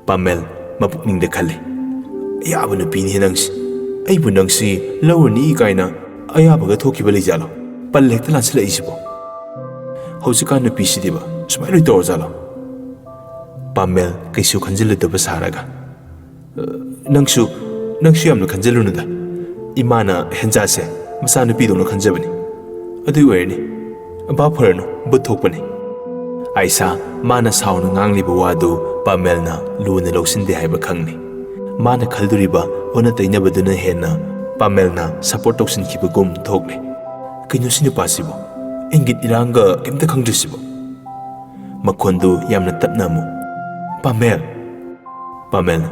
ꯄꯥꯃꯦꯜ ꯃꯄꯨꯛꯅꯤꯡꯗ ꯈꯜꯂꯤ, "ꯑꯌꯥꯕ ꯅꯨꯄꯤꯅꯤ ꯅꯪꯁꯤ꯫ ꯑꯩꯕꯨ ꯅꯪꯁꯤ ꯂꯧꯔꯅꯤ ꯀꯥꯏꯅ ꯑꯌꯥꯕꯒ ꯊꯣꯛꯈꯤꯕ ꯂꯩꯖꯥꯠꯂꯣ? ꯄꯜ ꯍꯦꯛꯇ ꯂꯥꯟꯁꯤꯜꯂꯛꯏꯁꯤꯕꯣ? ꯍꯧꯖꯤꯛꯀꯥꯟ ꯅꯨꯄꯤꯁꯤꯗꯤꯕ ꯁꯨꯃꯥꯏꯅ ꯂꯣꯏ ꯇꯧꯔꯖꯥꯠꯂꯣ?" ꯄꯥꯃꯦꯜ ꯀꯩꯁꯨ ꯈꯟꯖꯤꯜꯂꯨꯗꯕ ꯁꯥꯔꯒ, "ꯅꯪꯁꯨ, ꯅꯪꯁꯨ ꯌꯥꯝꯅ ꯈꯟꯖꯤꯜꯂꯨꯅꯨꯗ꯫ ꯏꯃꯥꯅ ꯍꯦꯟꯖꯥꯁꯦ ꯃꯆꯥꯅꯨꯄꯤꯗꯧꯅ ꯈꯟꯖꯕꯅꯤ꯫ ꯑꯗꯨꯒꯤ ꯑꯣꯏꯔꯅꯤ꯫ ꯚꯥꯞ ꯐꯔꯅꯨ, ꯚꯨꯠ ꯊꯣꯛꯄꯅꯤ꯫" ꯑꯥꯏꯁꯥ ꯃꯥꯅ ꯁꯥꯎꯅ ꯉꯥꯡꯂꯤꯕ ꯋꯥꯗꯨ ꯄꯥꯃꯦꯜꯅ ꯂꯨꯅ ꯂꯧꯁꯤꯟꯗꯦ ꯍꯥꯏꯕ ꯈꯪꯂꯤ꯫ ꯃꯥꯅ ꯈꯜꯂꯨꯔꯤꯕ ꯑꯣꯟꯅ ꯇꯩꯅꯕꯗꯨꯅ ꯍꯦꯟꯅ ꯄꯥꯃꯦꯜꯅ ꯁꯄꯣꯔꯠ ꯇꯧꯁꯤꯟꯈꯤꯕꯒꯨꯝ ꯊꯣꯛꯂꯦ꯫ "ꯀꯩꯅꯣ ꯁꯤ ꯅꯨꯄꯥꯁꯤꯕꯨ? ꯏꯪꯒꯤꯠ ꯏꯔꯥꯡꯒ ꯀꯩꯝꯇ ꯈꯪꯗ꯭ꯔꯤꯁꯤꯕꯨ?" ꯃꯈꯣꯟꯗꯨ ꯌꯥꯝꯅ ꯇꯞꯅ ꯑꯃꯨꯛ, "ꯄꯥꯃꯦꯜ!" ꯄꯥꯃꯦꯜꯅ,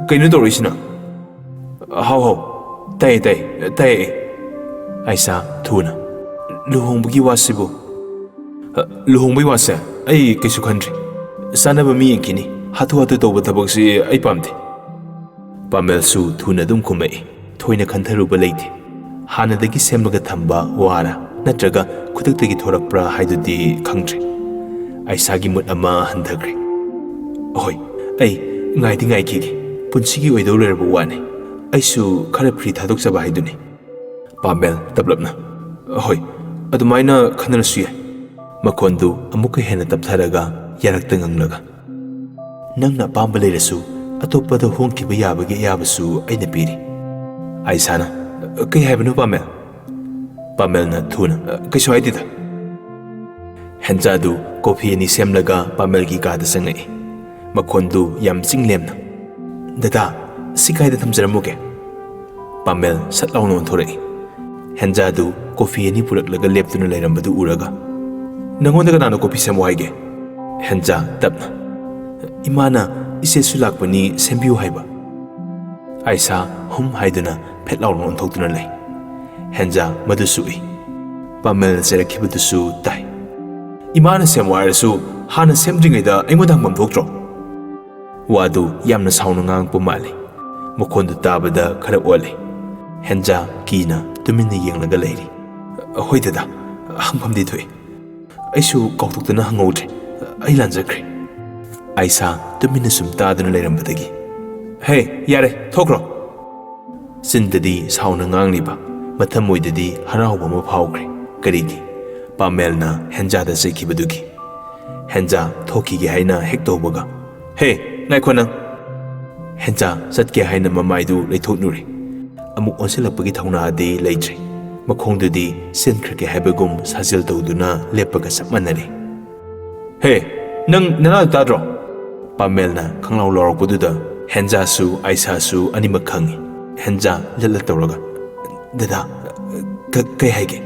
"ꯀꯩꯅꯣ ꯇꯧꯔꯛꯏꯁꯤꯅ?" "ꯍꯥꯎ, ꯍꯥꯎ, ꯇꯥꯏꯌꯦ, ꯇꯥꯏꯌꯦ, ꯇꯥꯏꯌꯦ ꯑꯩ꯫" ꯑꯥꯏꯁꯥ ꯊꯨꯅ, "ꯂꯨꯍꯣꯡꯕꯒꯤ ꯋꯥꯁꯤꯕꯨ?" "ꯂꯨꯍꯣꯡꯕꯒꯤ ꯋꯥꯁꯦ ꯑꯩ ꯀꯩꯁꯨ ꯈꯟꯗ꯭ꯔꯤ꯫ ꯆꯥꯅꯕ ꯃꯤ ꯌꯦꯡꯈꯤꯅꯤ꯫ ꯍꯥꯊꯨ ꯍꯥꯊꯨ ꯇꯧꯕ ꯊꯕꯛꯁꯤ ꯑꯩ ꯄꯥꯝꯗꯦ꯫" ꯄꯥꯃꯦꯜꯁꯨ ꯊꯨꯅ ꯑꯗꯨꯝ ꯈꯨꯝꯃꯛꯏ꯫ ꯊꯣꯏꯅ ꯈꯟꯊꯔꯨꯕ ꯂꯩꯇꯦ꯫ ꯍꯥꯟꯅꯗꯒꯤ ꯁꯦꯝꯃꯒ ꯊꯝꯕ ꯋꯥꯔ ꯅꯠꯇ꯭ꯔꯒ ꯈꯨꯗꯛꯇꯒꯤ ꯊꯣꯔꯛꯄ꯭ꯔꯥ ꯍꯥꯏꯗꯨꯗꯤ ꯈꯪꯗ꯭ꯔꯦ꯫ ꯑꯥꯏꯁꯥꯒꯤ ꯃꯨꯠ ꯑꯃ ꯍꯟꯊꯈ꯭ꯔꯦ꯫ "ꯑꯍꯣꯏ, ꯑꯩ ꯉꯥꯏꯗꯤ ꯉꯥꯏꯈꯤꯒꯦ꯫ ꯄꯨꯟꯁꯤꯒꯤ ꯑꯣꯏꯗꯧ ꯂꯩꯔꯕ ꯋꯥꯅꯤ꯫ ꯑꯩꯁꯨ ꯈꯔ ꯐ꯭ꯔꯤ ꯊꯥꯗꯣꯛꯆꯕ ꯍꯥꯏꯗꯨꯅꯤ꯫" ꯄꯥꯃꯦꯜ ꯇꯞꯂꯞꯅ, "ꯍꯣꯏ, ꯑꯗꯨꯃꯥꯏꯅ ꯈꯟꯅꯔꯁꯨ ꯌꯥꯏ꯫" ꯃꯈꯣꯟꯗꯨ ꯑꯃꯨꯛꯀ ꯍꯦꯟꯅ ꯇꯞꯊꯔꯒ ꯌꯥꯔꯛꯇ ꯉꯪꯂꯒ, "ꯅꯪꯅ ꯑꯄꯥꯝꯕ ꯂꯩꯔꯁꯨ ꯑꯇꯣꯞꯄꯗ ꯍꯣꯡꯈꯤꯕ ꯌꯥꯕꯒꯤ ꯑꯌꯥꯕꯁꯨ ꯑꯩꯅ ꯄꯤꯔꯤ꯫" ꯑꯥꯏꯁꯥꯅ, "ꯀꯩ ꯍꯥꯏꯕꯅꯣ ꯄꯥꯃꯦꯜ?" ꯄꯥꯃꯦꯜꯅ ꯊꯨꯅ, "ꯀꯩꯁꯨ ꯍꯥꯏꯗꯦꯗ꯫" ꯍꯦꯟꯖꯥꯗꯨ ꯀꯣꯐꯤ ꯑꯅꯤ ꯁꯦꯝꯂꯒ ꯄꯥꯃꯦꯜꯒꯤ ꯀꯥꯗ ꯆꯪꯉꯛꯏ꯫ ꯃꯈꯣꯟꯗꯨ ꯌꯥꯝ ꯆꯤꯡꯂꯦꯝꯅ, "ꯗꯗꯥ, ꯁꯤ ꯀꯥꯏꯗ ꯊꯝꯖꯔꯝꯃꯨꯒꯦ?" ꯄꯥꯃꯦꯜ ꯁꯠ ꯂꯥꯎꯅ ꯑꯣꯟꯊꯣꯔꯛꯏ꯫ ꯍꯦꯟꯖꯥꯗꯨ ꯀꯣꯐꯤ ꯑꯅꯤ ꯄꯨꯔꯛꯂꯒ ꯂꯦꯞꯇꯨꯅ ꯂꯩꯔꯝꯕꯗꯨ ꯎꯔꯒ, "ꯅꯪꯉꯣꯟꯗ ꯀꯅꯥꯅ ꯀꯣꯐꯤ ꯁꯦꯝꯃꯣ ꯍꯥꯏꯒꯦ?" ꯍꯦꯟꯖꯥ ꯇꯞꯅ, "ꯏꯃꯥꯅ ꯏꯆꯦꯁꯨ ꯂꯥꯛꯄꯅꯤ, ꯁꯦꯝꯕꯤꯌꯨ ꯍꯥꯏꯕ꯫" ꯑꯥꯏꯁꯥ ꯍꯨꯝ ꯍꯥꯏꯗꯨꯅ ꯐꯦꯠ ꯂꯥꯎꯅ ꯑꯣꯟꯊꯣꯛꯇꯨꯅ ꯂꯩ꯫ ꯍꯦꯟꯖꯥ ꯃꯗꯨꯁꯨ ꯎꯏ꯫ ꯄꯥꯃꯦꯜꯅ ꯆꯩꯔꯛꯈꯤꯕꯗꯨꯁꯨ ꯇꯥꯏ꯫ "ꯏꯃꯥꯅ ꯁꯦꯝꯃꯣ ꯍꯥꯏꯔꯁꯨ ꯍꯥꯟꯅ ꯁꯦꯝꯗ꯭ꯔꯤꯉꯩꯗ ꯑꯩꯉꯣꯟꯗ ꯍꯪꯐꯝ ꯊꯣꯛꯇ꯭ꯔꯣ?" ꯋꯥꯗꯨ ꯌꯥꯝꯅ ꯁꯥꯎꯅ ꯉꯥꯡꯉꯛꯄ ꯃꯥꯜꯂꯤ꯫ ꯃꯈꯣꯟꯗꯨ ꯇꯥꯕꯗ ꯈꯔ ꯑꯣꯜꯂꯤ꯫ ꯍꯦꯟꯖꯥ ꯀꯤꯅ ꯇꯨꯃꯤꯟꯅ ꯌꯦꯡꯂꯒ ꯂꯩꯔꯤ꯫ "ꯍꯣꯏ ꯗꯗꯥ, ꯍꯪꯐꯝꯗꯤ ꯊꯣꯛꯏ꯫ ꯑꯩꯁꯨ ꯀꯥꯎꯊꯣꯛꯇꯅ ꯍꯪꯍꯧꯗ꯭ꯔꯦ꯫ ꯑꯩ ꯂꯥꯟꯖꯈ꯭ꯔꯦ꯫" ꯑꯥꯏꯁꯥ ꯇꯨꯃꯤꯟꯅ ꯁꯨꯝ ꯇꯥꯗꯨꯅ ꯂꯩꯔꯝꯕꯗꯒꯤ, "ꯍꯦ, ꯌꯥꯔꯦ, ꯊꯣꯛꯈ꯭ꯔꯣ!" ꯆꯤꯟꯗꯗꯤ ꯁꯥꯎꯅ ꯉꯥꯡꯂꯤꯕ, ꯃꯊꯃꯣꯏꯗꯗꯤ ꯍꯔꯥꯎꯕ ꯑꯃ ꯐꯥꯎꯈ꯭ꯔꯦ꯫ ꯀꯔꯤꯒꯤ? ꯄꯥꯃꯦꯜꯅ ꯍꯦꯟꯖꯥꯗ ꯆꯩꯈꯤꯕꯗꯨꯒꯤ꯫ ꯍꯦꯟꯖꯥ ꯊꯣꯛꯈꯤꯒꯦ ꯍꯥꯏꯅ ꯍꯦꯛ ꯇꯧꯕꯒ, "ꯍꯦ, ꯉꯥꯏꯈꯣ ꯅꯪ!" ꯍꯦꯟꯖꯥ ꯆꯠꯀꯦ ꯍꯥꯏꯅ ꯃꯃꯥꯏꯗꯨ ꯂꯩꯊꯣꯛꯂꯨꯔꯦ꯫ ꯑꯃꯨꯛ ꯑꯣꯟꯁꯤꯜꯂꯛꯄꯒꯤ ꯊꯧꯅꯥꯗꯤ ꯂꯩꯇ꯭ꯔꯦ꯫ ꯃꯈꯣꯡꯗꯨꯗꯤ ꯆꯦꯟꯈ꯭ꯔꯒꯦ ꯍꯥꯏꯕꯒꯨꯝ ꯁꯥꯖꯦꯜ ꯇꯧꯗꯨꯅ ꯂꯦꯞꯄꯒ ꯆꯞ ꯃꯥꯟꯅꯔꯦ꯫ "ꯍꯦ, ꯅꯪ ꯅꯅꯥꯗꯨ ꯇꯥꯗ꯭ꯔꯣ?" ꯄꯥꯃꯦꯜꯅ ꯈꯪꯂꯥꯎ ꯂꯥꯎꯔꯛꯄꯗꯨꯗ ꯍꯦꯟꯖꯥꯁꯨ ꯑꯥꯏꯁꯥꯁꯨ ꯑꯅꯤꯃꯛ ꯈꯪꯏ꯫ ꯍꯦꯟꯖꯥ ꯂꯠ ꯂꯠ ꯇꯧꯔꯒ, "ꯗꯗꯥ, ꯀ-, ꯀꯩ ꯍꯥꯏꯒꯦ?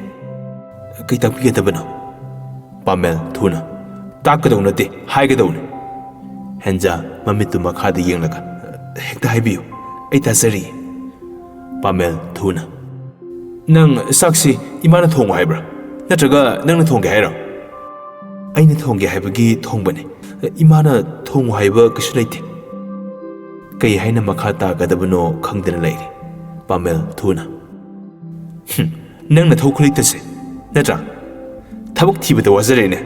ꯀꯩ ꯇꯥꯛꯄꯤꯒꯗꯕꯅꯣ?" ꯄꯥꯃꯦꯜ ꯊꯨꯅ, "ꯇꯥꯛꯀꯗꯧ ꯅꯠꯇꯦ, ꯍꯥꯏꯒꯗꯧꯅꯤ꯫" ꯍꯦꯟꯖꯥ ꯃꯃꯤꯠꯇꯨ ꯃꯈꯥꯗ ꯌꯦꯡꯂꯒ, "ꯍꯦꯛꯇ ꯍꯥꯏꯕꯤꯌꯨ, ꯑꯩ ꯇꯥꯖꯔꯤ꯫" ꯄꯥꯃꯦꯜ ꯊꯨꯅ, "ꯅꯪ ꯆꯥꯛꯁꯤ ꯏꯃꯥꯅ ꯊꯣꯡꯉꯨ ꯍꯥꯏꯕ꯭ꯔꯥ? ꯅꯠꯇ꯭ꯔꯒ ꯅꯪꯅ ꯊꯣꯡꯒꯦ ꯍꯥꯏꯔꯣ?" "ꯑꯩꯅ ꯊꯣꯡꯒꯦ ꯍꯥꯏꯕꯒꯤ ꯊꯣꯡꯕꯅꯤ꯫ ꯏꯃꯥꯅ ꯊꯣꯡꯉꯨ ꯍꯥꯏꯕ ꯀꯩꯁꯨ ꯂꯩꯇꯦ꯫" ꯀꯩ ꯍꯥꯏꯅ ꯃꯈꯥ ꯇꯥꯒꯗꯕꯅꯣ ꯈꯪꯗꯅ ꯂꯩꯔꯤ꯫ ꯄꯥꯃꯦꯜ ꯊꯨꯅ, "ꯍꯨꯝ, ꯅꯪ ꯅꯊꯧ ꯈꯨꯂꯩꯇꯁꯦ, ꯅꯠꯇ꯭ꯔꯥ? ꯊꯕꯛ ꯊꯤꯕꯗ ꯋꯥꯖꯔꯦꯅꯦ꯫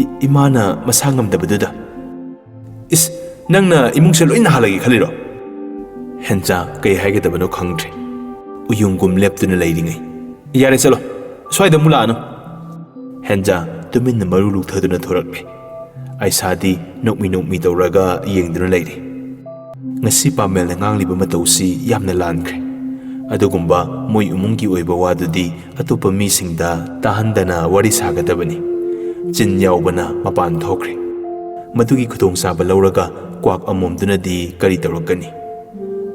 ꯏ-, ꯏꯃꯥꯅ ꯃꯁꯥ ꯉꯝꯗꯕꯗꯨꯗ꯫" "ꯏꯁ, ꯅꯪꯅ ꯏꯃꯨꯡꯁꯦ ꯂꯣꯏ ꯅꯥꯍꯜꯂꯒꯦ ꯈꯜꯂꯤꯔꯣ?" ꯍꯦꯟꯖꯥ ꯀꯩ ꯍꯥꯏꯒꯗꯕꯅꯣ ꯈꯪꯗ꯭ꯔꯦ꯫ ꯎꯌꯨꯡꯒꯨꯝ ꯂꯦꯞꯇꯨꯅ ꯂꯩꯔꯤꯉꯩ, "ꯌꯥꯔꯦ, ꯆꯠꯂꯣ, ꯁ꯭ꯋꯥꯏꯗ ꯑꯃꯨꯛ ꯂꯥꯛꯑꯅꯨ꯫" ꯍꯦꯟꯖꯥ ꯇꯨꯃꯤꯟꯅ ꯃꯔꯨ ꯂꯨꯛꯊꯗꯨꯅ ꯊꯣꯔꯛꯂꯦ꯫ ꯑꯩꯁꯥꯗꯤ ꯅꯣꯛꯃꯤ ꯅꯣꯛꯃꯤ ꯇꯧꯔꯒ ꯌꯦꯡꯗꯨꯅ ꯂꯩꯔꯦ꯫ ꯉꯁꯤ ꯄꯥꯃꯦꯜꯅ ꯉꯥꯡꯂꯤꯕ ꯃꯇꯧꯁꯤ ꯌꯥꯝꯅ ꯂꯥꯟꯈ꯭ꯔꯦ꯫ ꯑꯗꯨꯒꯨꯝꯕ ꯃꯣꯏ ꯏꯃꯨꯡꯒꯤ ꯑꯣꯏꯕ ꯋꯥꯗꯨꯗꯤ ꯑꯇꯣꯞꯄ ꯃꯤꯁꯤꯡꯗ ꯇꯥꯍꯟꯗꯅ ꯋꯥꯔꯤ ꯁꯥꯒꯗꯕꯅꯤ꯫ ꯆꯤꯟ ꯌꯥꯎꯕꯅ ꯃꯄꯥꯟ ꯊꯣꯛꯈ꯭ꯔꯦ꯫ ꯃꯗꯨꯒꯤ ꯈꯨꯗꯣꯡꯆꯥꯕ ꯂꯧꯔꯒ ꯀ꯭ꯋꯥꯛ ꯑꯃꯣꯝꯗꯨꯅꯗꯤ ꯀꯔꯤ ꯇꯧꯔꯛꯀꯅꯤ?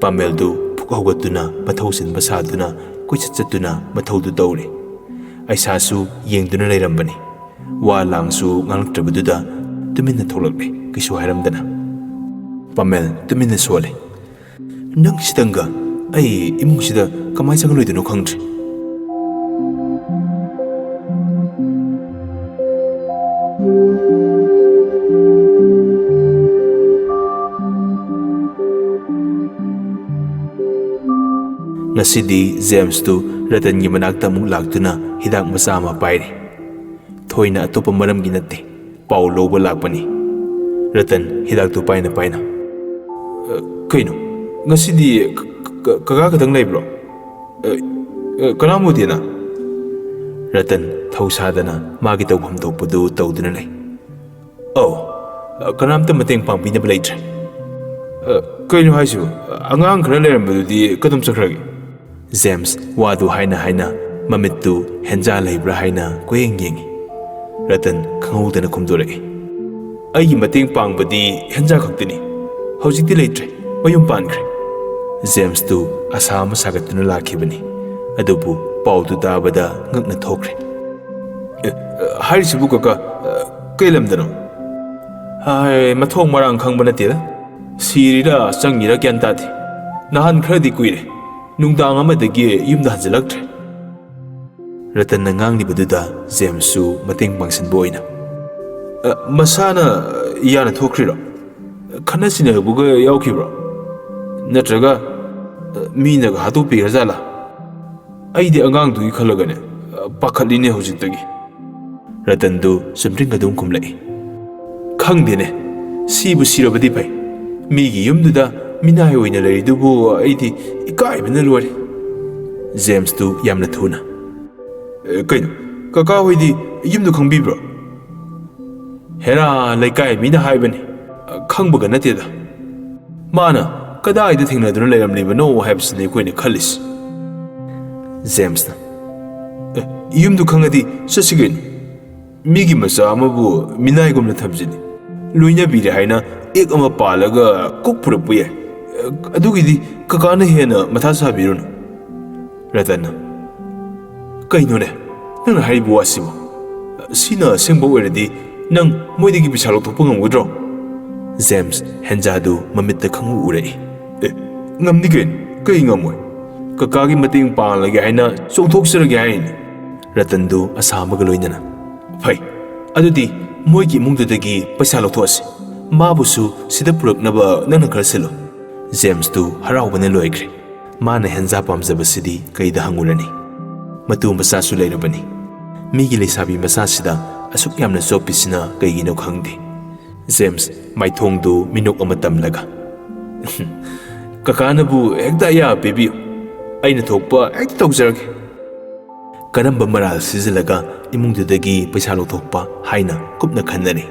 ꯄꯥꯃꯦꯜꯗꯨ ꯐꯨꯛ ꯍꯧꯒꯠꯇꯨꯅ ꯃꯊꯧ ꯆꯤꯟꯕ ꯁꯥꯗꯨꯅ ꯀꯣꯏꯆꯠ ꯆꯠꯇꯨꯅ ꯃꯊꯧꯗꯨ ꯇꯧꯔꯦ꯫ ꯑꯩꯁꯥꯁꯨ ꯌꯦꯡꯗꯨꯅ ꯂꯩꯔꯝꯕꯅꯤ꯫ ꯋꯥ ꯂꯥꯡꯁꯨ ꯉꯥꯡꯂꯛꯇ꯭ꯔꯕꯗꯨꯗ ꯇꯨꯃꯤꯟꯅ ꯊꯣꯛꯂꯛꯂꯦ, ꯀꯩꯁꯨ ꯍꯥꯏꯔꯝꯗꯅ꯫ ꯄꯥꯃꯦꯜ ꯇꯨꯃꯤꯟꯅ ꯁꯣꯜꯂꯦ꯫ "ꯅꯪ ꯁꯤꯇꯪꯒ ꯑꯩ ꯏꯃꯨꯡꯁꯤꯗ ꯀꯃꯥꯏ ꯆꯪꯍꯜꯂꯣꯏꯗꯣꯏꯅꯣ ꯈꯪꯗ꯭ꯔꯦ꯫" ꯉꯁꯤꯗꯤ ꯖꯦꯝꯁꯇꯨ ꯔꯇꯟꯒꯤ ꯃꯅꯥꯛꯇ ꯑꯃꯨꯛ ꯂꯥꯛꯇꯨꯅ ꯍꯤꯗꯥꯛ ꯃꯆꯥ ꯑꯃ ꯄꯥꯏꯔꯦ꯫ ꯊꯣꯏꯅ ꯑꯇꯣꯞꯄ ꯃꯔꯝꯒꯤ ꯅꯠꯇꯦ, ꯄꯥꯎ ꯂꯧꯕ ꯂꯥꯛꯄꯅꯤ꯫ ꯔꯇꯟ ꯍꯤꯗꯥꯛꯇꯨ ꯄꯥꯏꯅ ꯄꯥꯏꯅ, "ꯑ, ꯀꯩꯅꯣ? ꯉꯁꯤꯗꯤ ꯀ-, ꯀ-, ꯀꯀꯥ ꯈꯛꯇꯪ ꯂꯩꯕ꯭ꯔꯣ? ꯑ, ꯑ, ꯀꯅꯥꯝ ꯎꯗꯦꯅ?" ꯔꯇꯟ ꯊꯧꯁꯥꯗꯅ ꯃꯥꯒꯤ ꯇꯧꯐꯝ ꯊꯣꯛꯄꯗꯨ ꯇꯧꯗꯨꯅ ꯂꯩ꯫ "ꯑꯧ, ꯑ, ꯀꯅꯥꯝꯇ ꯃꯇꯦꯡ ꯄꯥꯡꯕꯤꯅꯕ ꯂꯩꯇ꯭ꯔꯦ꯫" "ꯑ, ꯀꯩꯅꯣ ꯍꯥꯏꯁꯤꯕꯨ? ꯑꯉꯥꯡ ꯈꯔ ꯂꯩꯔꯝꯕꯗꯨꯗꯤ ꯀꯗꯣꯝ ꯆꯠꯈ꯭ꯔꯒꯦ?" ꯖꯦꯝꯁ ꯋꯥꯗꯨ ꯍꯥꯏꯅ ꯍꯥꯏꯅ ꯃꯃꯤꯠꯇꯨ ꯍꯦꯟꯖꯥ ꯂꯩꯕ꯭ꯔꯥ ꯍꯥꯏꯅ ꯀꯣꯏꯌꯦꯡ ꯌꯦꯡꯉꯤ꯫ ꯔꯇꯟ ꯈꯪꯍꯧꯗꯅ ꯈꯨꯝꯗꯣꯔꯛꯏ, "ꯑꯩꯒꯤ ꯃꯇꯦꯡ ꯄꯥꯡꯕꯗꯤ ꯍꯦꯟꯖꯥ ꯈꯛꯇꯅꯤ꯫ ꯍꯧꯖꯤꯛꯇꯤ ꯂꯩꯇ꯭ꯔꯦ, ꯃꯌꯨꯝ ꯄꯥꯟꯈ꯭ꯔꯦ꯫" ꯖꯦꯝꯁꯇꯨ ꯑꯁꯥ ꯑꯃ ꯁꯥꯒꯠꯇꯨꯅ ꯂꯥꯛꯈꯤꯕꯅꯤ, ꯑꯗꯨꯕꯨ ꯄꯥꯎꯗꯨ ꯇꯥꯕꯗ ꯉꯛꯅ ꯊꯣꯛꯈ꯭ꯔꯦ꯫ "ꯑꯦ, ꯍꯥꯏꯔꯤꯁꯤꯕꯨ ꯀꯀꯥ, ꯀꯩ ꯂꯝꯗꯅꯣ?" "ꯍꯥꯏ, ꯃꯊꯣꯡ ꯃꯔꯥꯡ ꯈꯪꯕ ꯅꯠꯇꯦꯗ꯫ ꯁꯤꯔꯤꯔꯥ ꯆꯪꯉꯤꯔꯥ ꯒ꯭ꯌꯥꯟ ꯇꯥꯗꯦ꯫ ꯅꯍꯥꯟ ꯈꯔꯗꯤ ꯀꯨꯏꯔꯦ, ꯅꯨꯡꯗꯥꯡ ꯑꯃꯗꯒꯤ ꯌꯨꯝꯗ ꯍꯟꯖꯤꯜꯂꯛꯇ꯭ꯔꯦ꯫" ꯔꯇꯟꯅ ꯉꯥꯡꯂꯤꯕꯗꯨꯗ ꯖꯦꯝꯁꯁꯨ ꯃꯇꯦꯡ ꯄꯥꯡꯁꯤꯟꯕ ꯑꯣꯏꯅ, "ꯑ, ꯃꯁꯥꯅ ꯌꯥꯅ ꯊꯣꯛꯈ꯭ꯔꯤꯔꯣ? ꯈꯠꯅ ꯆꯩꯅꯕꯒ ꯌꯥꯎꯈꯤꯕ꯭ꯔꯣ? ꯅꯠꯇ꯭ꯔꯒ, ꯑ, ꯃꯤꯅꯒ ꯍꯥꯠꯇꯣꯛꯄꯤꯈ꯭ꯔꯖꯥꯠꯂꯥ? ꯑꯩꯗꯤ ꯑꯉꯥꯡꯗꯨꯒꯤ ꯈꯜꯂꯒꯅꯦ, ꯑ, ꯄꯥꯈꯠꯂꯤꯅꯦ ꯍꯧꯖꯤꯛꯇꯒꯤ꯫" ꯔꯇꯟꯗꯨ ꯆꯨꯝꯗ꯭ꯔꯤꯡ ꯑꯗꯨꯝ ꯈꯨꯝꯂꯛꯏ, "ꯈꯪꯗꯦꯅꯦ, ꯁꯤꯕꯨ ꯁꯤꯔꯕꯗꯤ ꯐꯩ꯫ ꯃꯤꯒꯤ ꯌꯨꯝꯗꯨꯗ ꯃꯤꯅꯥꯏ ꯑꯣꯏꯅ ꯂꯩꯔꯤꯗꯨꯕꯨ ꯑꯩꯗꯤ ꯏꯀꯥꯏꯕꯅ ꯂꯣꯏꯔꯦ꯫" ꯖꯦꯝꯁꯇꯨ ꯌꯥꯝꯅ ꯊꯨꯅ, "ꯑꯦ, ꯀꯩꯅꯣ, ꯀꯀꯥ ꯍꯣꯏꯗꯤ ꯌꯨꯝꯗꯨ ꯈꯪꯕꯤꯕ꯭ꯔꯣ? ꯍꯦꯔꯥ, ꯂꯩꯀꯥꯏ ꯃꯤꯅ ꯍꯥꯏꯕꯅꯤ꯫ ꯈꯪꯕꯒ ꯅꯠꯇꯦꯗ꯫ ꯃꯥꯅ ꯀꯗꯥꯏꯗ ꯊꯦꯡꯅꯗꯨꯅ ꯂꯩꯔꯝꯂꯤꯕꯅꯣ ꯍꯥꯏꯕꯁꯤꯅꯤ ꯑꯩꯈꯣꯏꯅ ꯈꯜꯂꯤꯁꯤ꯫ ꯖꯦꯝꯁꯅ, "ꯑꯦ, ꯌꯨꯝꯗꯨ ꯈꯪꯉꯗꯤ ꯆꯠꯁꯤ ꯀꯩꯅꯣ꯫ ꯃꯤꯒꯤ ꯃꯆꯥ ꯑꯃꯕꯨ ꯃꯤꯅꯥꯏꯒꯨꯝꯅ ꯊꯝꯖꯤꯜꯂꯤ꯫ ꯂꯣꯏꯅꯕꯤꯔꯦ ꯍꯥꯏꯅ ꯑꯦꯛ ꯑꯃ ꯄꯥꯜꯂꯒ ꯀꯣꯛ ꯄꯨꯔꯛꯄ ꯌꯥꯏ꯫ ꯑꯗꯨꯒꯤꯗꯤ ꯀꯀꯥꯅ ꯍꯦꯟꯅ ꯃꯊꯥ ꯁꯥꯕꯤꯔꯨꯅꯨ꯫" ꯔꯇꯟꯅ, "ꯀꯩꯅꯣꯅꯦ ꯅꯪꯅ ꯍꯥꯏꯔꯤꯕ ꯋꯥꯁꯤꯕꯣ? ꯁꯤꯅ ꯑꯁꯦꯡꯕ ꯑꯣꯏꯔꯗꯤ ꯅꯪ ꯃꯣꯏꯗꯒꯤ ꯄꯩꯁꯥ ꯂꯧꯊꯣꯛꯄ ꯉꯝꯒꯗ꯭ꯔꯣ?" ꯖꯦꯝꯁ ꯍꯦꯟꯖꯥꯗꯨ ꯃꯃꯤꯠꯇ ꯈꯪꯎ ꯎꯔꯛꯏ꯫ "ꯑꯦ, ꯉꯝꯅꯤ ꯀꯩꯅꯣ, ꯀꯩ ꯉꯝꯃꯣꯏ? ꯀꯀꯥꯒꯤ ꯃꯇꯦꯡ ꯄꯥꯡꯂꯒꯦ ꯍꯥꯏꯅ ꯆꯣꯡꯊꯣꯛꯆꯔꯒꯦ ꯍꯥꯏꯔꯤꯅꯤ꯫" ꯔꯇꯟꯗꯨ ꯑꯁꯥ ꯑꯃꯒ ꯂꯣꯏꯅꯅ, "ꯐꯩ, ꯑꯗꯨꯗꯤ ꯃꯣꯏꯒꯤ ꯏꯃꯨꯡꯗꯨꯗꯒꯤ ꯄꯩꯁꯥ ꯂꯧꯊꯣꯛꯑꯁꯤ꯫ ꯃꯥꯕꯨꯁꯨ ꯁꯤꯗ ꯄꯨꯔꯛꯅꯕ ꯅꯪꯅ ꯈꯔ ꯁꯤꯜꯂꯨ꯫" ꯖꯦꯝꯁꯇꯨ ꯍꯔꯥꯎꯕꯅ ꯂꯣꯏꯈ꯭ꯔꯦ꯫ ꯃꯥꯅ ꯍꯦꯟꯖꯥ ꯄꯥꯝꯖꯕꯁꯤꯗꯤ ꯀꯩꯗ ꯍꯪꯉꯨꯔꯅꯤ? ꯃꯇꯨ ꯃꯆꯥꯁꯨ ꯂꯩꯔꯕꯅꯤ꯫ ꯃꯤꯒꯤ ꯂꯩꯁꯥꯕꯤ ꯃꯆꯥꯁꯤꯗ ꯑꯁꯨꯛ ꯌꯥꯝꯅ ꯆꯣꯞꯄꯤꯁꯤꯅ ꯀꯩꯒꯤꯅꯣ ꯈꯪꯗꯦ꯫ ꯖꯦꯝꯁ ꯃꯥꯏꯊꯣꯡꯗꯨ ꯃꯤꯅꯣꯛ ꯑꯃ ꯇꯝꯂꯒ, "ꯀꯀꯥꯅꯕꯨ ꯍꯦꯛꯇ ꯑꯌꯥꯕ ꯄꯤꯕꯤꯌꯨ꯫ ꯑꯩꯅ ꯊꯣꯛꯄ ꯍꯦꯛꯇ ꯇꯧꯖꯔꯒꯦ꯫" ꯀꯔꯝꯕ ꯃꯔꯥꯜ ꯁꯤꯖꯤꯜꯂꯒ ꯏꯃꯨꯡꯗꯨꯗꯒꯤ ꯄꯩꯁꯥ ꯂꯧꯊꯣꯛꯄ ꯍꯥꯏꯅ ꯀꯨꯞꯅ ꯈꯟꯅꯔꯤ꯫